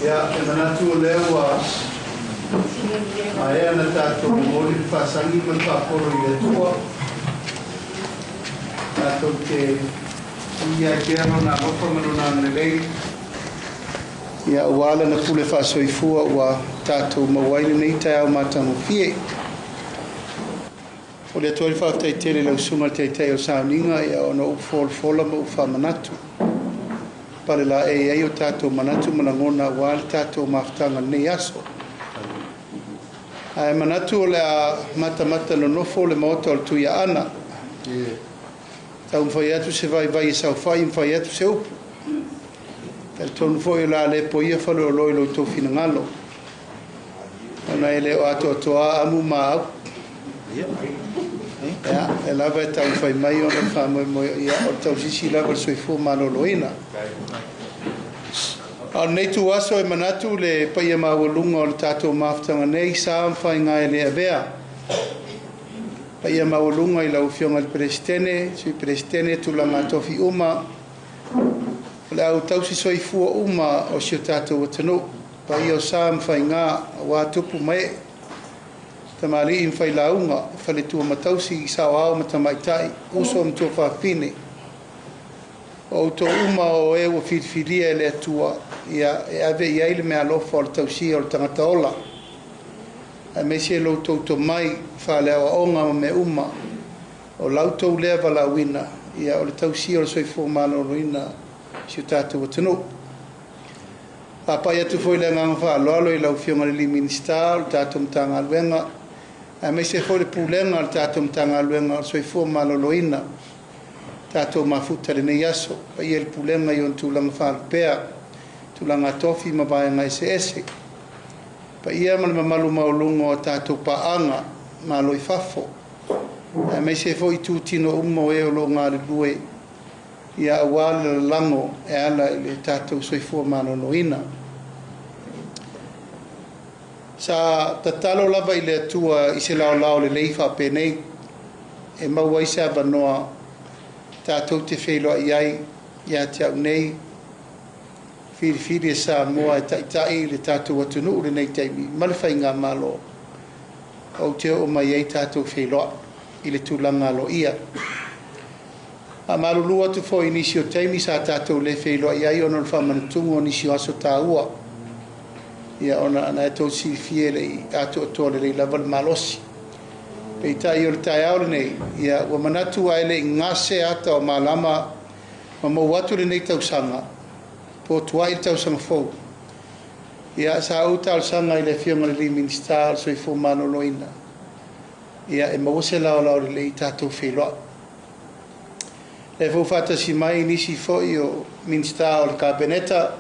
Ia, e manatu o lea ua maea ona tatou momoli le faasagi ma le faapolo i le Atua. Tatou te viia ai pea Lona alofa ma Lona agalelei, ia aua Lana pule faasoifua ua tatou maua ai lenei taeao matagofie. Momoli atu ai le faafetai tele i lau Susuga i le Taitai o le Sauniga ia ona o upu folafola ma upu faamanatu. Palelaei ai o tatou manatu ma lagona aua le tatou mafutaga i lenei aso. Ae manatu o le a matamata nonofo le Maota o le Tuiaana. Taumafai atu se vaivai e saofai ma fai atu se upu. Talitonu foi o le a le poia faleoloa i lo outou finagalo. Ona e le o atoatoa amu ma au. Ia, e lava e taumafai mai ona o le faamoemoe, ia, o le tausisi lava o le soifua maloloina. A o lenei ituaso e manatu le paia maualuga o le tatou mafutaga nei, sa ma faiga e le avea. Paia maualuga i lau Afioga i le Peresetene, Sui Peresetene, tulaga tofi uma, o le au tausi soifua uma o si o tatou atunuu. Paia o sa ma faiga aua tupu ma ee, tamalii ma failauga, faletua ma tausi, saoao ma tamaitai, uso ma tuafafine. O outou uma o e ua filifilia e le Atua, ia e ave i ai le meaalofa o le tausia o le tagata ola, aemaise lo outou tomai faaleaoaoga ma mea uma o la outou lea valaauina, ia o le tausia o le soifua maloloina o si o tatou atunuu. Faapai atu foi le agaga faaaloalo i lau Afioga i le Minisita o le tatou Matagaluega, aemaise foi le Pulega o le tatou Matagaluega o le Soifua Maloloina, tatou mafuta i lenei aso. Paia i le Pulega i ona tulaga faalupea, tulaga tofi ma vaega eseese. Paia ma le mamalu maualuga o tatou paaga malo i fafo, aemaise foi itutino uma o e o lo o galulue ia aua le lalago e ala i le tatou soifua maloloina. Sa tatalo lava i le Atua i se laolao lelei faapenei e maua ai se avanoa tatou te feiloai ai ia te au nei, filifili e Samoa e taitai le tatou atunuu i lenei taimi ma le faigamalo, ou te oo mai ai tatou feiloai i le tulaga aloaia. Faamalulu atu foi i nisi o taimi sa tatou le feiloai ai ona o le faamanatuga o nisi o aso taua, ia ona na e tou silafia e le i atoatoa lelei lava le malosi. Peitai o le taeao lenei, ia ua manatu ae le i gase ata o malama ma maua atu lenei tausaga, potuai le tausaga fou. Ia sa ou talosaga i le Afioga i le Minisita o le Soifua Maloloina, ia e maua se laolao lelei tatou feiloai. Lea foi ua faatasi mai nisi foi o Minisita o le Kapeneta,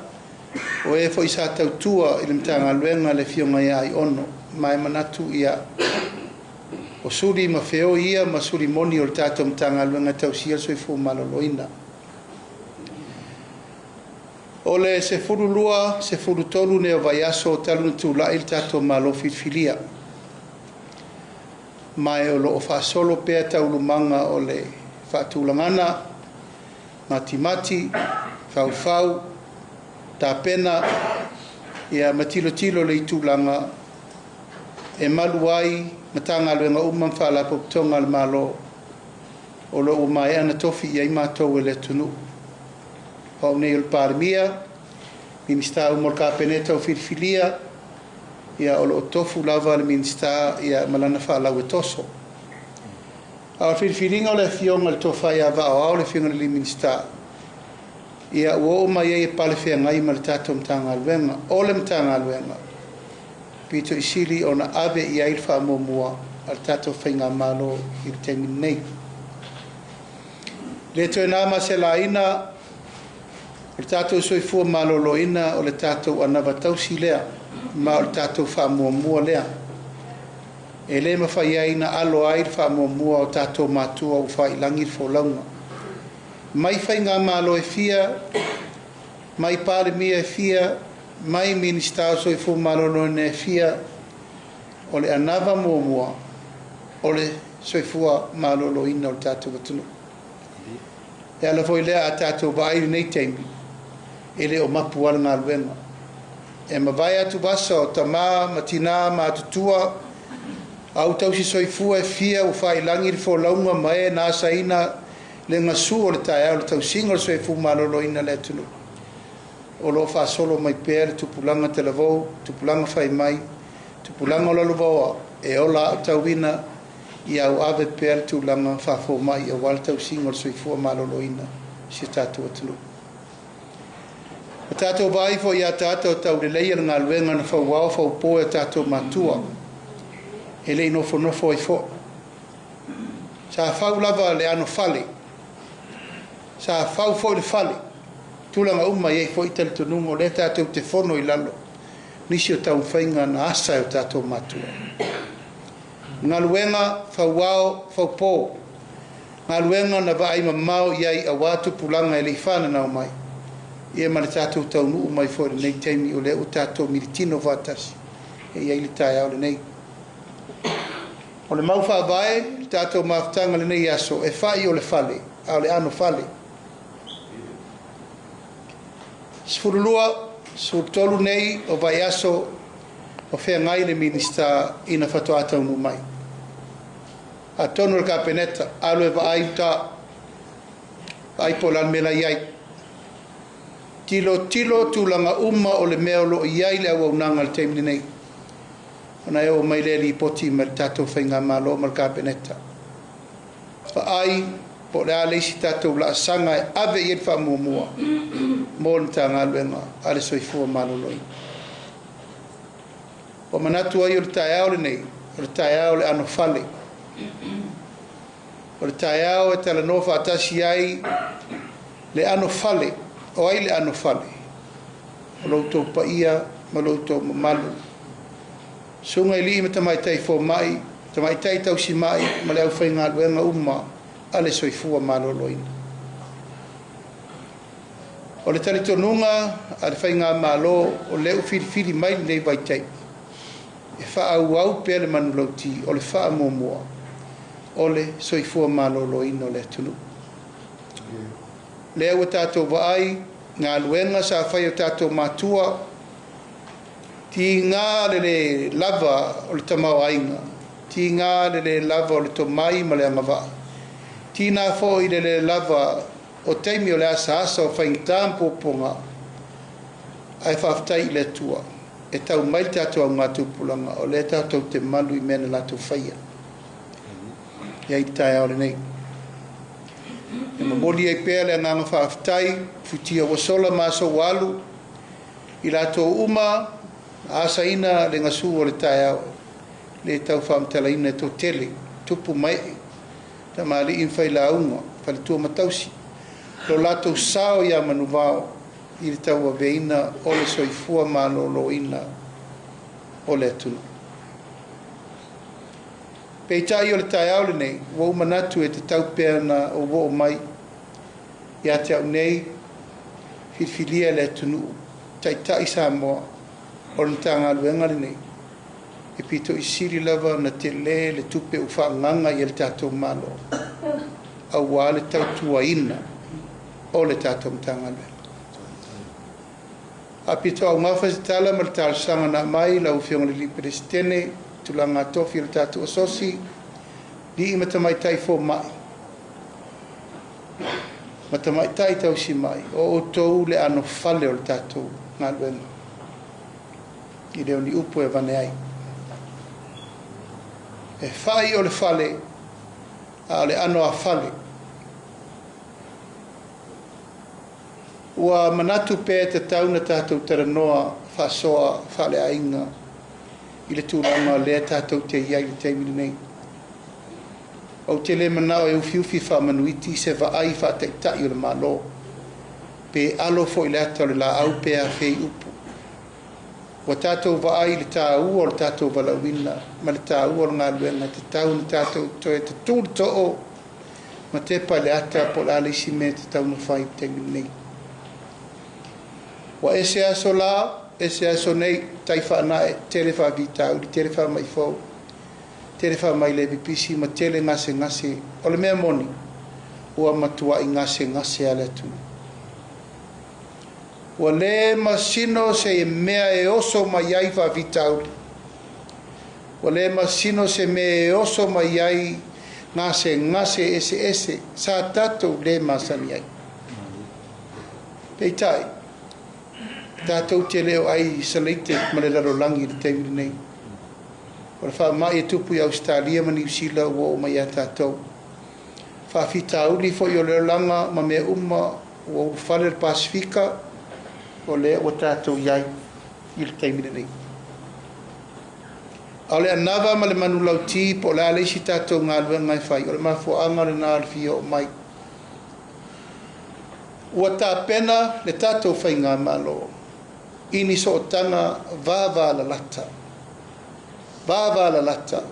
o e foi sa tautua i le Matagaluega le Afioga ia Aiono, ma e manatu ia o suli ma feoi ia ma suli moni o le tatou Matagaluega e tausia le soifua maloloina. O le 12, 13 nei o vaiaso talu ona tulai le tatou Malo filifilia, ma e o lo o faasolo pea taualumaga o le faatulagana, matimati, faufau, tapena, ia ma tilotilo le itulaga e malu ai Matagaluega uma ma Faalapotopotoga a le Malo o lo o ua maea ona tofi i ai matou e le atunuu. O au nei o le Palemia, Minisita uma o le Kapeneta ua filifilia, ia o lo o tofu lava le Minisita ia ma lana faalau e toso. A o le filifiliga o le Afioga i le Tofa ia Vaaoao le Afioga i le Minisita, ia ua oo mai ai e pale feagai ma le tatou Matagaluega. O le Matagaluega pito i sili ona ave i ai le faamuamua a le tatou faigamalo i le taimi lenei. Le toe na ma se laina, o le tatou soifua maloloina o le tatou anava tausi lea, ma o le tatou faamuamua lea. E le mafai ai na alo ai le faamuamua o tatou matua ua faailagi le folauga. Mai faigamalo e fia, mai Palemia e fia, mai Minisita o Soifua Maloloina e fia, o le anava muamua o le soifua maloloina o le tatou atunuu. E ala foi lea a tatou vaai i lenei taimi, e le o mapu lava le galuega. E mavae atu vasa o tamā ma tinā matutua, au tausi soifua e fia ua faailagi le folauga ma e na asaina le gasu o le taeao i le tausiga o le soifua maloloina o le atunuu. O lo o faasolo mai pea le tupulaga talavou, tupulaga fai mai, tupulaga o lalovaoa e ola aotauina ia auave pea le tulaga faafomai aua le tausiga o le soifua maloloina o si o tatou atunuu. Ua tatou vaai foi i ataata o tauleleia le galuega na fauao faupo e o tatou matua, e le i nofonofo ai foi. Sa fau lava le anofale, sa fau foi le fale, tulaga uma e i ai foi talitonuga o lea tatou te fono i lalo nisi o taumafaiga na asa e o tatou matua. Galuega fauao faupo, galuega na vaai mamao i ai aua tupulaga e le i fananau mai, ia ma le tatou taunuu mai foi i lenei taimi o lea ua tatou militino faatasi e i ai le taeao lenei. O le mau faavae i le tatou mafutaga i lenei aso, e fai o le fale, a o le anofale. 12, 13 nei o vaiaso o feagai le Minisita ina faatoa taunuu mai. Atonu o le Kapeneta, alu e vaai uta, vaai po o le a le mea la e i ai. Tilotilo tulaga uma o le mea o lo o i ai le auaunaga i le taimi lenei, ona e oo mai lea lipoti mai le tatou Faigamalo ma le Kapeneta. Vaai po o le a le isi tatou laasaga e ave i ai le faamuamua mo le Matagaluega a le Soifua Maloloina. Ua manatu ai o le taeao lenei, o le taeao o le anofale. O le taeao e talanoa faatasi ai le anofale. O ai le anofale? O lo outou paia ma lo outou mamalu. Susuga i alii ma tamaitai fomai, tamaitai tausimai ma le aufaigaluega uma a le soifua maloloina. O le talitonuga a le Faigamalo o lea ua filifili mai lenei vaitaimi, e faaauau pea le manulauti o le faamuamua o le soifua maloloina o le atunuu. Lea ua tatou vaai galuega sa fai e o tatou matua, tiga le le lava o le tamaoaiga, tiga le le lava o le tomai ma le agavaa, tiga foi le le lava o taimi o le asaasa o faigata ma puapuaga, ae faafetai i le Atua e tau mai le tatou augatupulaga o lea tatou te malu i mea na latou faia. E ai le taeao lenei. E momoli ai pea le agaga faafetai, futia ua sola ma aso ua alu, i latou uma na asaina le gasu o le taeao, le tau faamatalaina e toatele, tupu ma ee, tamalii ma failauga, faletua ma tausi, lo latou sao ia Manuvao i le tauaveina o le soifua maloloina o le atunuu. Peitai o le taeao lenei, ua ou manatu e tatau pea ona ou oo mai ia te au nei, filifilia e le atunuu, taitai Samoa o le Matagaluega lenei, e pito i sili lava ona tele le tupe ua faaagaga i le tatou Malo aua le tautuaina o le tatou Matagaluega. Faapito augafa se tala ma le talosaga na aumai lau Afioga i le Alii Peresetene, tulaga tofi o le tatou asosi, alii ma tamaitai fomai, ma tamaitai tausimai, o outou le anofale o le tatou galuega. E le o ni upu e avane ai. E fai o le fale, a o le ano a fale. Ua manatu pea e tatau ona tatou talanoa faasoa faaleaiga i le tulaga lea tatou te i ai i le taimi lenei. Ou te le manao e ufiufi faamanuiti se vaai faataitai o le Malo, pe alo foi i le ata o le laau pe afei upu. Ua tatou vaai i le taua o le tatou valaauina ma le taua o le galuega e tatau ona tatou toe tutū le too ma tepa i le ata po o le a le isi mea e tatau ona fai i le taimi lenei. Ua ese aso la, ese aso nei, tai faanae, tele faafitauli, tele faamai fou, tele faamai le pipisi ma tele gasegase. O le mea moni, ua matuai gasegase lava le atunuu. Ua le masino se mea e oso mai ai faafitauli. Ua le masino se mea e oso mai ai gasegase eseese sa tatou le masani ai. Peitai, tatou te le o ai isolated ma le lalolagi i le taimi lenei. O le faamai e tupu i Ausetalia ma Niu Sila ua oo mai ia tatou. Faafitauli foi o le olaga ma mea uma ua ulufale le Pasefika, o lea ua tatou i ai i le taimi lenei. A o le anava ma le manulauti po o le a le isi tatou galuega e fai, o le mafuaaga lena o le fia oo mai. Ua tapena le tatou faigamalo i ni sootaga vavalalata, vavalalata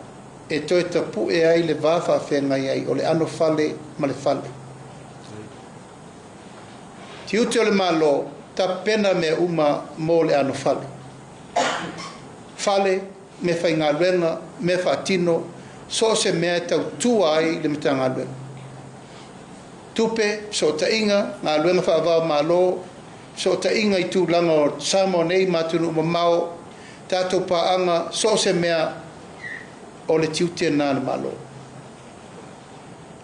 e toe tapue ai le va faafeagai ai o le anofale ma le fale. Tiute o le Malo, tapena mea uma mo le anofale. Fale, meafaigaluega, mea faatino, so o se mea e tautua ai le Matagaluega. Tupe, fesootaiga, galuega faava-o-Malo, fesootaiga i tulaga o Samoa nei ma atunuu mamao, tatou paaga, so o se mea o le tiute lena a le Malo.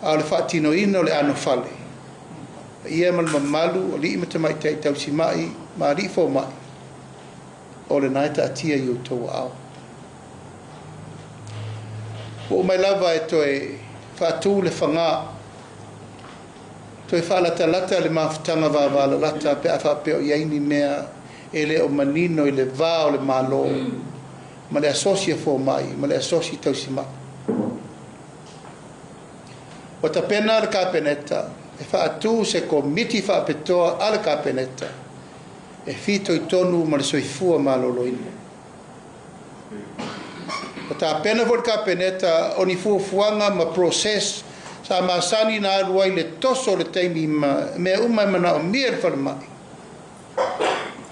A o le faatinoina o le anofale, paia ma le mamalu o alii ma tamaitai tausimai ma alii fomai, o lena e taatia i outou aao. Ua oo mai lava e toe faatu le faga, toe faalatalata le mafutaga vavalalata pe a faapea o i ai ni mea e le o manino i le va o le Malo ma le asosi a fomai ma le asosi tausimai. Ua tapena le Kapeneta e faatu se Komiti Faapitoa a le Kapeneta e fitoitonu ma le soifua maloloina. Ua tapena foi le Kapeneta o ni fuafuaga ma process sa masani na alu ai le toso o le taimi ma mea uma e manaomia e le falemai.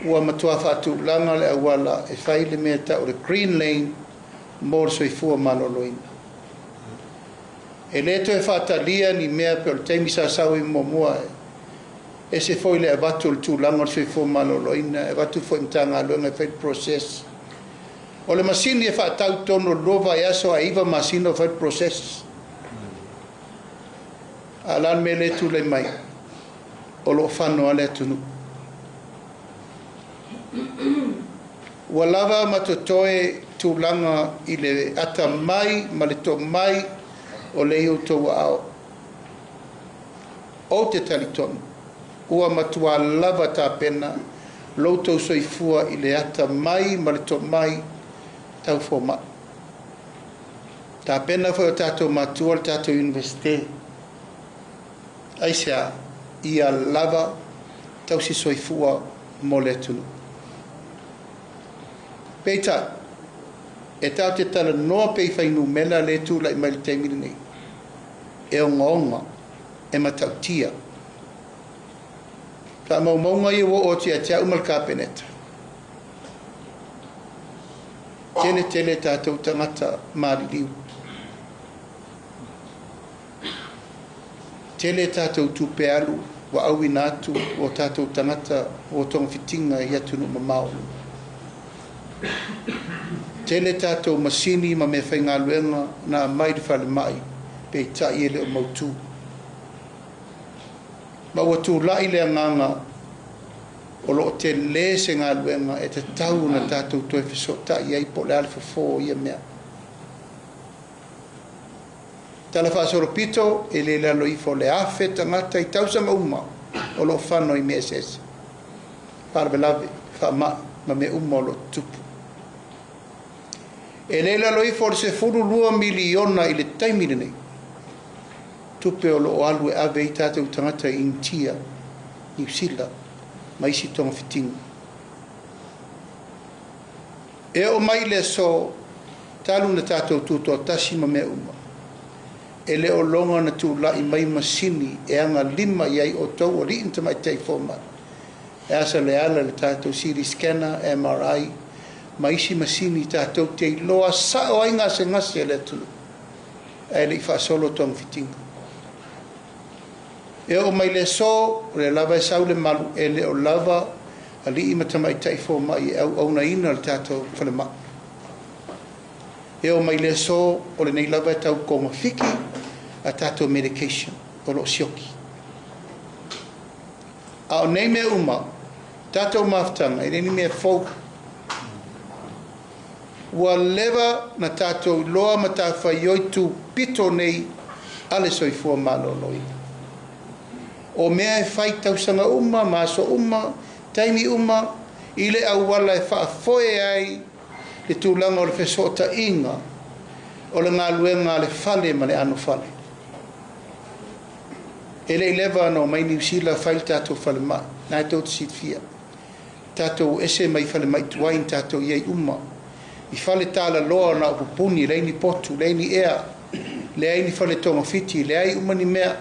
Ua matua faatulaga le auala e fai le mea e tau o le green lane mo le soifua maloloina. E le toe faatalia ni mea pei o le taimi sa sau ai muamua e ese foi le avatu o le tulaga o le soifua maloloina, e avatu foi i Matagaluega e fai le process. O le masini e faatau i totonu o le 2 vaiaso ae 9 masina o fai le process. A o le a le mea lea e tulai mai? O lo o fano lava le atunuu. Ua lava ma totoe tulaga i le atamai ma le tomai o lea i outou aao. Ou te talitonu, ua matua lava tapena lo outou soifua i le atamai ma le tomai tau fomai. Tapena foi o tatou matua le tatou Iunivesite. Aisea? Ia lava tausi soifua mo le atunuu. Peitai, e tatou te talanoa pea i fuainumera lea e tulai mai i le taimi lenei, e ogaoga, e matautia. Faamaumauga ia ua oo atu ia te au ma le Kapeneta, tele tele tatou tagata maliliu. Tele tatou tupe alu ua auina atu o tatou tagata ua togafitiga i atunuu mamao. Tele tatou masini ma meafaigaluega na aumai i le falemai peitai e le o mautu. Ma ua tulai le agaga o lo o tele se galuega e tatau ona tatou toe fesootai ai po o le a le fofo o ia mea. Talafaasolopito, e le lalo ifo o le 1,000 tagata i tausaga uma o lo o fano i mea eseese, faalavelave, faamai ma mea uma o lo o tutupu. E le lalo ifo o le 12 miliona i le taimi lenei tupe o lo o alu e ave ai tatou tagata i Initia, Niu Sila ma isi togafitiga. E oo mai i le aso talu na tatou tutoatasi ma mea uma, e le o loga ona tulai mai masini e agalima i ai outou alii ma tamaitai fomai, e asa le ala i le tatou CT scanner, MRI ma isi masini tatou te iloa sao ai gasegase a le atunuu ae le i faasolo togafitiga. E oo mai i le aso, o lea lava e sau le malu, e le o lava. Alii ma tamaitai fomai e auaunaina le tatou falemai. E oo mai le aso o lenei lava e tau togafiti a tatou medication o lo o sioki. A o nei mea uma, tatou mafutaga, e le ni mea fou. Ua leva na tatou iloa matafaioi tupito nei a le soifua maloloina. O mea e fai tausaga uma ma aso uma, taimi uma, i le auala e faafoe ai le tulaga o le fesootaiga o le galuega a le fale ma le anofale. E le i leva na omai Niu Sila fai le tatou falemai, na e tou te silafia. Tatou ese mai falemai tuai na tatou i ai uma. I fale talaloa na o pupuni, leai ni potu, leai ni ea, leai ni fale togafiti, leai uma ni mea.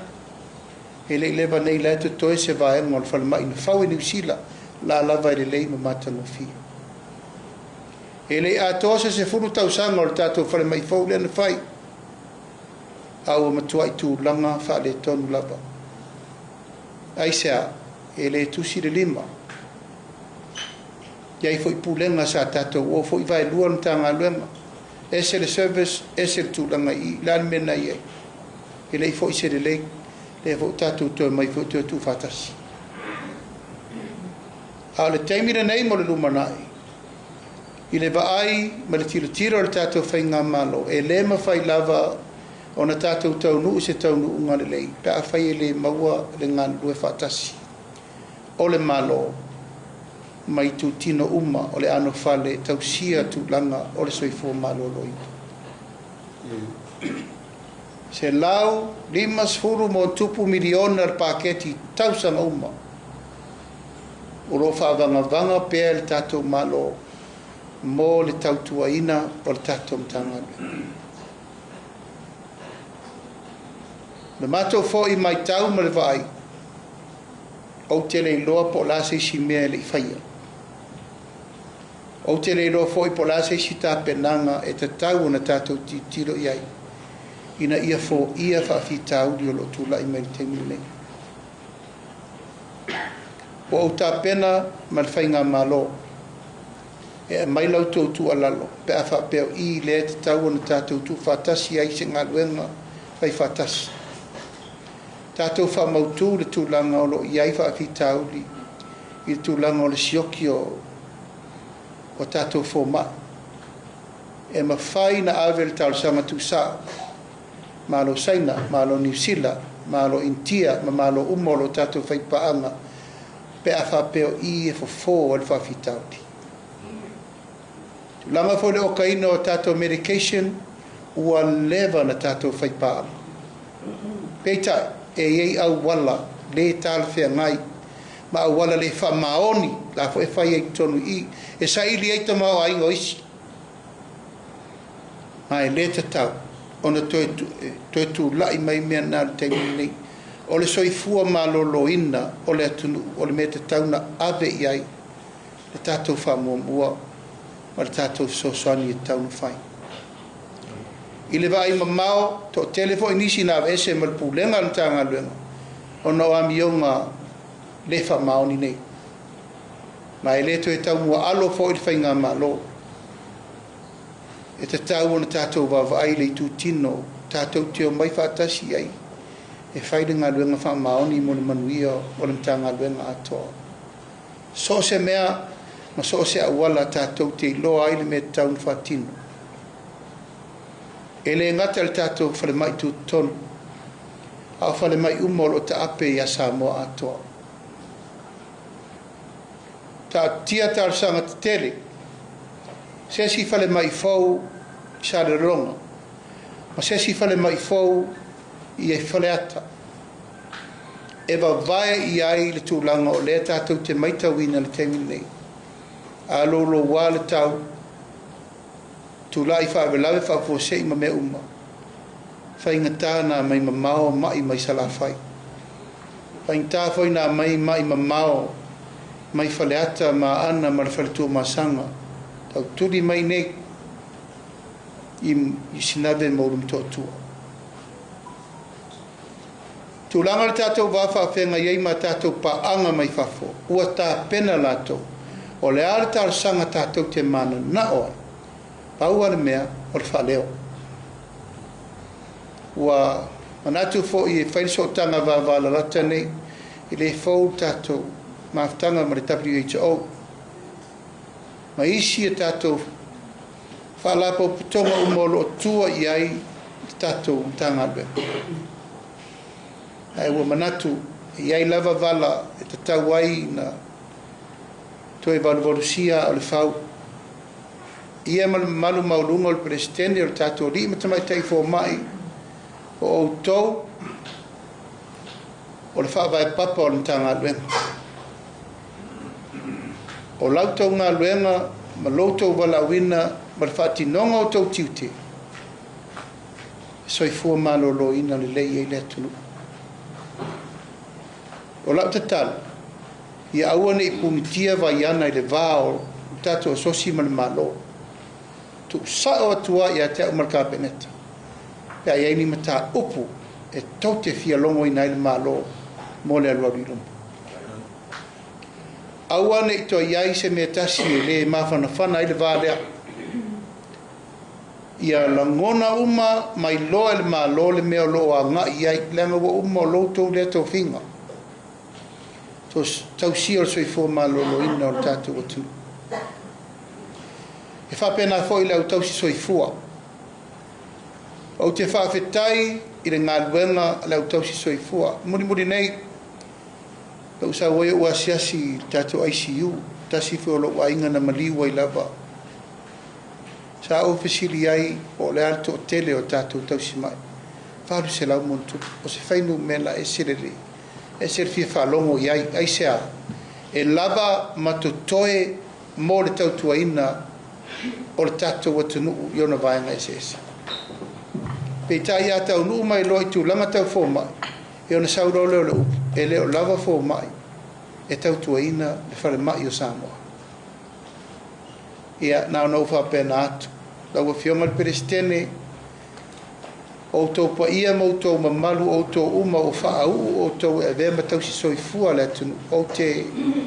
E le i leva nei la e totoe se vaega o le falemai na fau e Niu Sila, la lava e lelei ma matagofie. E le i atoa se 10 tausaga o le tatou falemai fou lea na fai, a ua matuai tulaga faaletonu lava. Aisea? E le tusi le lima. I ai foi pulega sa tatou o foi vaelua le Matagaluega. Ese le service, ese le tulaga i i. Le a le mea na i ai? E le i foi se lelei. Lea foi tatou toe mai foi toe tuufaatasi. A o le taimi lenei mo le lumanai, i le vaai ma le tilotilo o le tatou faigamalo, e le mafai lava ona tatou taunuu i se taunuuga lelei pe afai e le maua le galulue faatasi o le Malo ma itutino uma o le anofale e tausia tulaga o le soifua maloloina. $150+ miliona le paketi i tausaga uma o lo o faavagavaga pea e le tatou Malo mo le tautuaina o le tatou Matagaluega. O le matou foi matau ma le vaai, ou te le iloa po o le a se isi mea e le i faia. Ou te le iloa foi po o le a se isi tapenaga e tatau ona tatou tilotilo i ai ina ia foia faafitauli o lo o tulai mai i le taimi lenei. Ua ou tapena ma le faigamalo e aumai la outou tuualalo pe a faapea o i lea e tatau ona tatou tuufaatasi ai se galuega faifaatasi. Tatou faamautu le tulaga o lo o i ai faafitauli i le tulaga o le sioki o tatou fomai. E mafai na ave le talosaga tuusao, Malo Saina, Malo Niu Sila, Malo Initia ma Malo uma o lo o tatou faipaaga pe a faapea o i e fofo ai le faafitauli. Tulaga foi le okaina o tatou medication, ua leva na tatou faipaaga. Peitai, e i ai auala le talafeagai ma auala le faamaoni la foi e fai ai i totonu i i, e saili ai tamaoaiga o isi. Ma e le tatau ona toe tulai mai mea na i le taimi lenei. O le soifua maloloina o le atunuu o le mea tatau na ave i ai le tatou faamuamua ma le tatou fesoasoani e tatau ona fai. I le vaai mamao, toatele foi nisi na aveese ma le pulega a le Matagaluega ona o amioga le faamaoni nei. Ma e le toe taumuaalo foi le faigamalo. E tatau ona tatou vaavaai i le itutino tatou te omai faatasi ai e fai le galuega faamaoni mo le manuia o le Matagaluega atoa. So o se mea ma so o se auala tatou te iloa ai le mea tatau ona faatino. E le gata i le tatou falemai tutotonu, a o falemai uma o lo o taape ia Samoa atoa. Taatia talosaga tetele, se isi falemai fou i Salelologa, ma se isi falemai fou i Faleata, e vavae i ai le tulaga o lea tatou te matauina i le taimi lenei. A louloua le tau, tulai faalavelave faafuasei ma mea uma, faigata na aumai mamao mai mai Salafai. Faigata foi na aumai mai mamao mai Faleata ma Aana ma le Fale Tuamasaga, tautuli mai nei i Sinave ma Ulumotootua. Tulaga o le tatou va faafeagai ai ma tatou paaga mai fafo, ua tapena latou. O le a le talosaga tatou te mananao ai? Pau lava le mea, o le faaleo. Ua manatu foi e fai le sootaga vavalalata nei, e le fou le tatou mafutaga ma le WHO ma isi a tatou faalapotopotoga uma o lo o tua i ai le tatou Matagaluega. Ae ua manatu e i ai lava vala e tatau ai ona toe valuvalusia aa o le fau. Ia ma le mamalu maualuga o le Peresetene o le tatou Alii ma Tamaitai Fomai, o outou o le faavae papa o le Matagaluega. O la outou galuega ma lo outou valaauina ma le faatinoga o outou tiute, e soifua maloloina lelei ai le atunuu. O lau tatalo, ia aua ne i punitia vaiana i le va o le tatou asosi ma le Malo. Tuusao atu lava ia te au ma le Kapeneta pe a i ai ni mataupu e tou te fia logoina ai le Malo mo le alualu i luma. Aua ne i toe i ai se mea tasi e le mafanafana ai le va lea. Ia lagona uma ma iloa e le Malo le mea o lo o agai i ai, leaga ua uma o lo outou lea tofiga, tausia o le soifua maloloina o le tatou atunuu. E faapena foi le au tausi soifua. Ou te faafetai i le galuega a le au tausi soifua. Mulimuli nei, na ou sau ai ou asiasi i le tatou ICU, tasi foi o lou aiga na maliu ai lava. Sa ou fesili ai po o le a le toatele o tatou tausimai, 800 ma ona tupu. O se fuainumera ese lelei, ese le fia faalogo i ai. Aisea? E lava ma totoe mo le tautuaina o le tatou atunuu i ona vaega eseese. Peitai a taunuu mai loa i tulaga tau fomai, ia ona sau loa lea o le upu, e le o lava fomai e tautuaina le falemai o Samoa. Ia, na ona ou faapena atu. Lau Afioga i le Peresetene, o outou paia ma outou mamalu, o outou uma ua faauu outou e avea ma tausi soifua le atunuu, ou te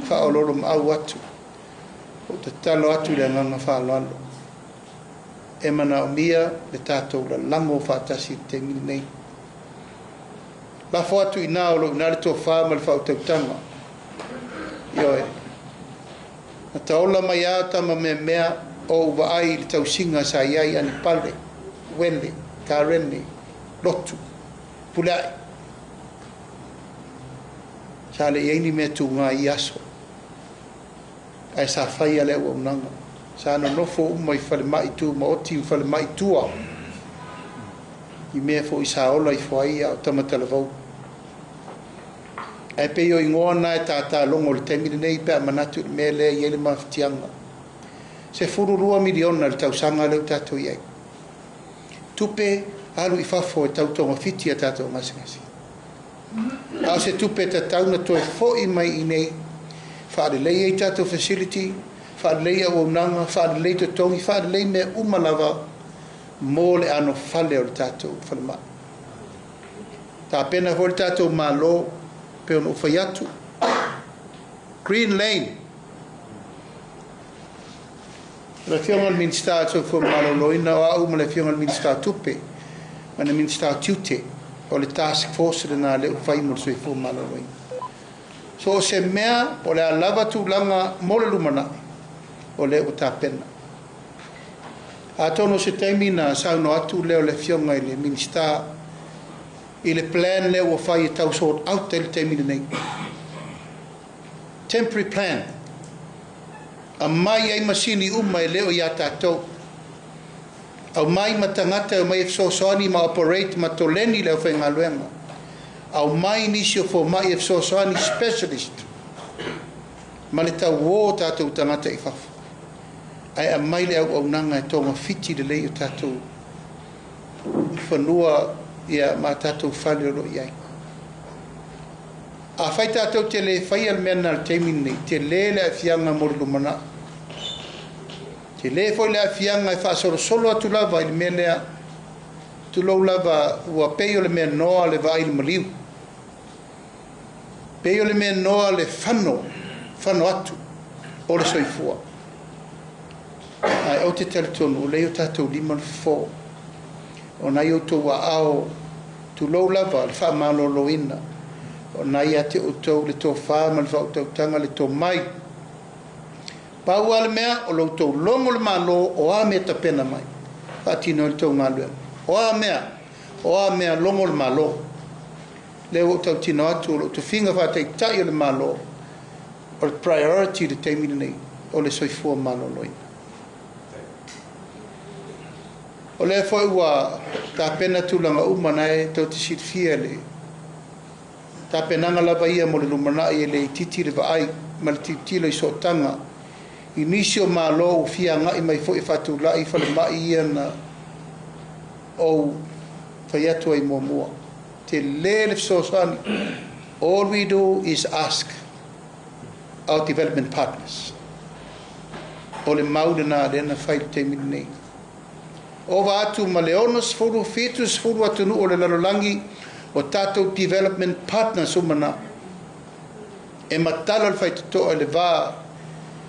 faaoloolomaau atu, ou tatalo atu i le agaga faaaloalo, e manaomia le tatou lalago faatasi i le taimi lenei. Lafo atu i ina o lo o i ina le tofa ma le faautautaga. Ioe. Na taola mai lava tama meamea o ou vaai i le tausiga sa i ai Anipale, Uele, Karene, Lotu, Pulea'i. Sa le i ai ni mea tuga i ia aso, ae sa fai lava le auaunaga. Sa nonofo uma i falemai tumaoti ma falemai tua, i mea foi sa ola ifo ai a o tama talavou. Ae pei o igoa na e tātā logo i le taimi lenei pe a manatu i le mea lea e i ai le mafatiaga. 12 miliona i le tausaga lea ua tatou i ai. Tupe alu i fafo e tau togafiti a tatou gasegase. A o se tupe e tatau ona toe foi mai i inei, faalelei ai tatou facility, faalelei auaunaga, faalelei totogi, faalelei mea uma lava mo le anofale o le tatou falemai. Tapena foi le tatou Malo pei ona ou fai atu. Green Lane. Le Afioga i le Minisita o le Soifua Maloloina, o au ma le Afioga i le Minisita o Tupe ma le Minisita o Tiute, o le task force lena lea ua fai mo le soifua maloloina. So o se mea, po o le a lava tulaga mo le lumanai, o lea ua tapena. Atonu o se taimi na saunoa atu lea o le Afioga i le Minisita i le plan lea ua fai e tau sort out ai le taimi lenei. Temporary plan. Aumai ai masini uma e le o ia tatou. Aumai ma tagata e omai e fesoasoani ma operate ma toleni le aufaigaluega. Aumai nisi o fomai e fesoasoani specialist ma le tauo o tatou tagata i fafo. Ae aumai le auaunaga e togafiti lelei o tatou fanua ia ma tatou fale o lo o i ai. Afai tatou te le faia le mea lena i le taimi lenei, tele le aafiaga mo le lumanai. Tele foi le aafiaga e faasolosolo atu lava i le mea lea, tulou lava, ua pei o le mea noa le vaai i le maliu. Pei o le mea noa le fano, fano atu o le soifua. Ae ou te talitonu o lea i o tatou lima le fofo. O na i outou aao, tulou lava le faamaloloina, o na ia te outou le tofa ma le faautautaga le tomai. Pau lava le mea, o lo outou logo le Malo, o a mea tapena mai, faatino ai le tou galuega. O a mea, o a mea logo le Malo. Lea ua ou tautino atu, o lou tofiga faataitai o le Malo, o le priority i le taimi lenei, o le soifua maloloina. O lea foi ua tapena tulaga uma na e tou te silafia le tapenaga lava ia mo le lumanai e le itiiti le vaai ma le tilotilo i sootaga i nisi o Malo ua fia agai mai foi e faatulai falemai ia na ou fai atu ai muamua. Tele le fesoasoani. All we do is ask our development partners. O le mau lena lea na fai i le taimi lenei. Ova atu ma le 60, 70 atunuu o le lalolagi o tatou development partners uma na. E matala le faitotoa i le va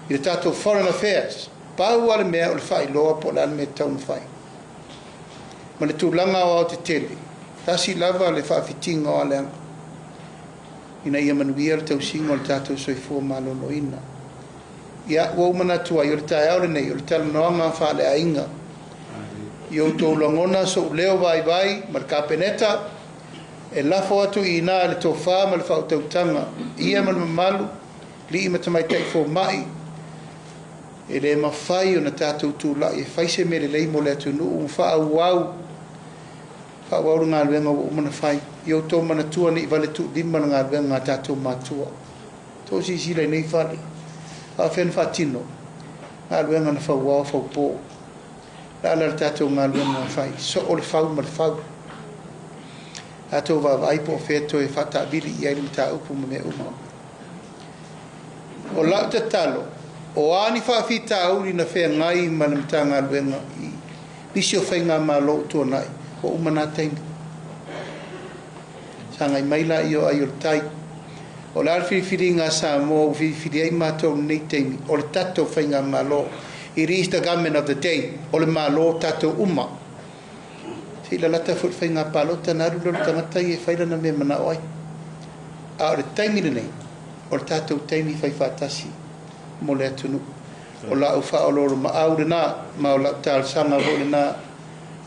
i le tatou foreign affairs. Pau lava le mea o le faailoa po o le a le mea e tatau ona fai. Ma le tulaga aoaotetele, tasi lava le faafitiga o aleaga ina ia manuia le tausiga o le tatou soifua maloloina. Ia, ua ou manatu ai, o le taeao lenei, o le talanoaga faaleaiga. I outou lagona sou leo vaivai ma le Kapeneta, e lafo atu i ina le tofa ma le faautautaga, ia ma le mamalu, alii ma tamaitai fomai, e le mafai ona tatou tulai e fai se mea lelei mo le atunuu ma faaauau, faaauau le galuega ua uma ona fai. Ia outou manatua ne i vale tuulima le galuega a tatou matua. Tou silasila i nei fale, faafefea ona faatino galuega na fauao faupo. Le a la le tatou galuega na fai, soo le fau ma le fau. Tatou vaavaai po o fea toe faataavili i ai le mataupu ma mea uma. O lau tatalo, o a ni faafitauli na feagai ma le Matagaluega i nisi o faigamalo ua tuanai, ua uma na taimi. Sagai mai laia o ai o le tai. O le a le filifiliga a Samoa ua filifili ai matou i lenei taimi, o le tatou faigamalo. It is the government of the day. O le Malo tatou uma. Se i lalata foi le faiga palota ona alu lea o le tagata ia e fai lana mea e manao ai. A o le taimi lenei, o le tatou taimi fai faatasi mo le atunuu. O lau faaoloolomaau lena ma o lau talosaga foi lena.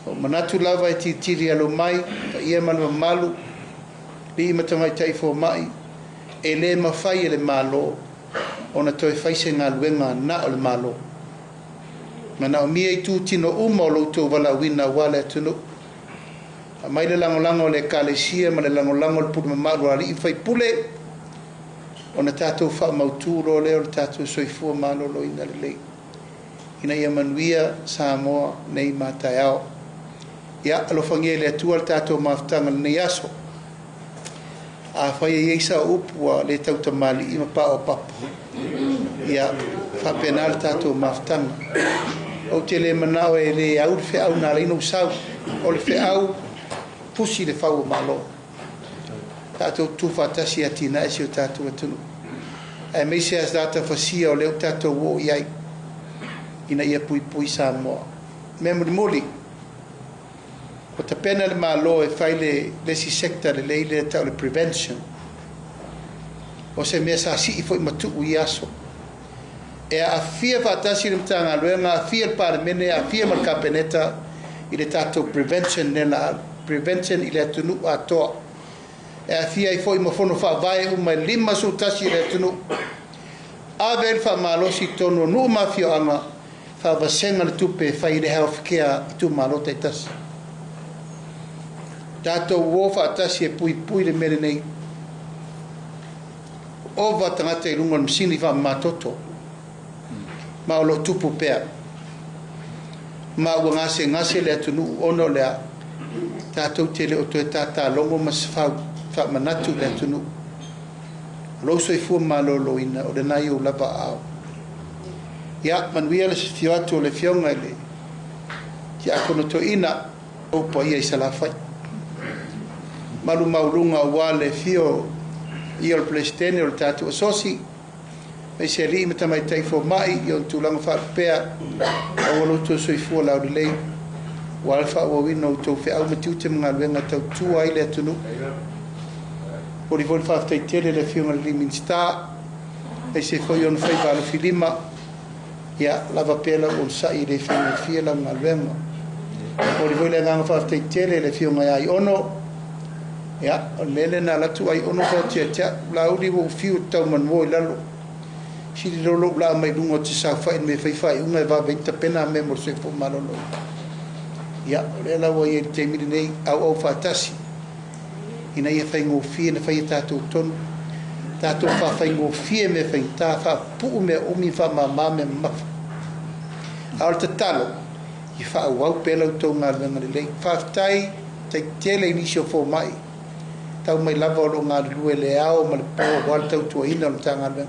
Ua ou manatu lava e tilitili alo mai, paia ma le mamalu, alii ma tamaitai fomai, e le mafai e le Malo ona toe fai se galuega na o le Malo. Manaomia itutino uma o lo outou valaauina aua le atunuu. Aumai le lagolago a le Ekalesia ma le lagolago a le pule mamalu a alii ma faipule, ona tatou faamautu loa lea o le tatou soifua maloloina lelei ina ia manuia Samoa nei ma taeao. Ia, alofagia e le Atua le tatou mafutaga i lenei aso. Afai e i ai sau upu ua le tautamalii ma paopapa, ia, faapena le tatou mafutaga. Ou te le manao e le au le feau na ala ai ona ou sau. O le feau, pusi le fau o Malo. Tatou tutu faatasi e atinae si o tatou atunuu. Aemaise a data fasia o lea ua tatou oo i ai ina ia puipui Samoa. Mea mulimuli, ua tapena le Malo e fai le le isi sector lelei lea e tau o le prevention. O se mea sa sii foi ma tuu i ia aso. E aafia faatasi le Matagaluega, aafia le Palemene, aafia ma le Kapeneta i le tatou prevention lea la alu. Prevention i le atunuu atoa. E aafia ai foi ma fono faavae uma e 51 o le atunuu. Ave ai le faamalosi i totonu o nuu ma afioaga, faavasega le tupe e fai ai le health care i itumalo taitasi. Tatou o faatasi e puipui le mea lenei. Ova tagata i luga o le masini faamamatoto, ma o lo o tupu pea. Ma ua gasegase le atunuu ona o le a? Tatou te le o toe tatalogo ma sefau faamanatu i le atunuu. O lou soifua maloloina, o lena i ou lava aao. Ia, manuia le afio atu o le Afioga i le Tiakono Toeaina. Ou paia i Salafai. Malu maualuga aua le afio o Paia o le Peresetene o le tatou Asosi, aemaise alii ma tamaitai fomai i ona tulaga faalupea, maua lo outou soifua laulelei aua le faaauauina o outou feau ma tiute ma galuega e tautua ai le atunuu. Momoli foi le faafetai tele i le Afioga i le Minisita, aemaise foi ona faiva alofilima. Ia lava pea lau onosai e le faigofie lau galuega. Momoli foi le agaga faafetai tele i le Afioga ia Aiono. Ia, o le mea lea na alu atu Aiono fai atu ia te au, Laauli ua ou fiu ou te tau manuo i lalo, sili loa lou laa mai luga ou te saofai i le mea e fai faaiuga e vave ai ona tapena mea mo le soifua maloloina. Ia, o lea la ua i ai i le taimi lenei, auau faatasi ina ia faigofie ona fai a tatou tonu, tatou faafaigofie mea faigata, faapupuu mea umi ma faamama mea mamafa. A o le tatalo, ia faaauau pea la outou galuega lelei. Faafetai tele i nisi o fomai tau mai lava o lo o galulue i le ao ma le po aua le tautuaina o le Matagaluega,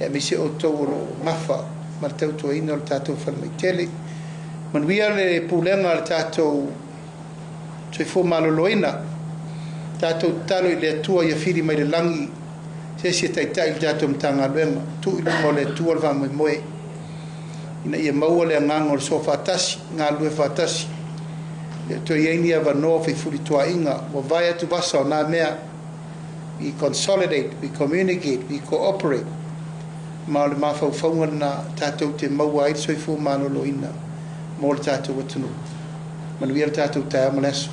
aemaise outou o lo o nafa ma le tautuaina o le tatou falemai tele. Manuia le pulega a le tatou soifua maloloina. Tatou tatalo i le Atua ia fili mai le lagi se isi e taitai i le tatou Matagaluega. Tuu i luma o le Atua le faamoemoe ina ia maua le agaga o le soafaatasi, galulue faatasi. E le o toe i ai ni avanoa o feifulituaiga, ua vae atu vasa o na mea. We consolidate, we communicate, we cooperate. Ma o le mafaufauga lena tatou te maua ai le soifua maloloina mo le tatou atunuu. Manuia le tatou taeao ma le aso.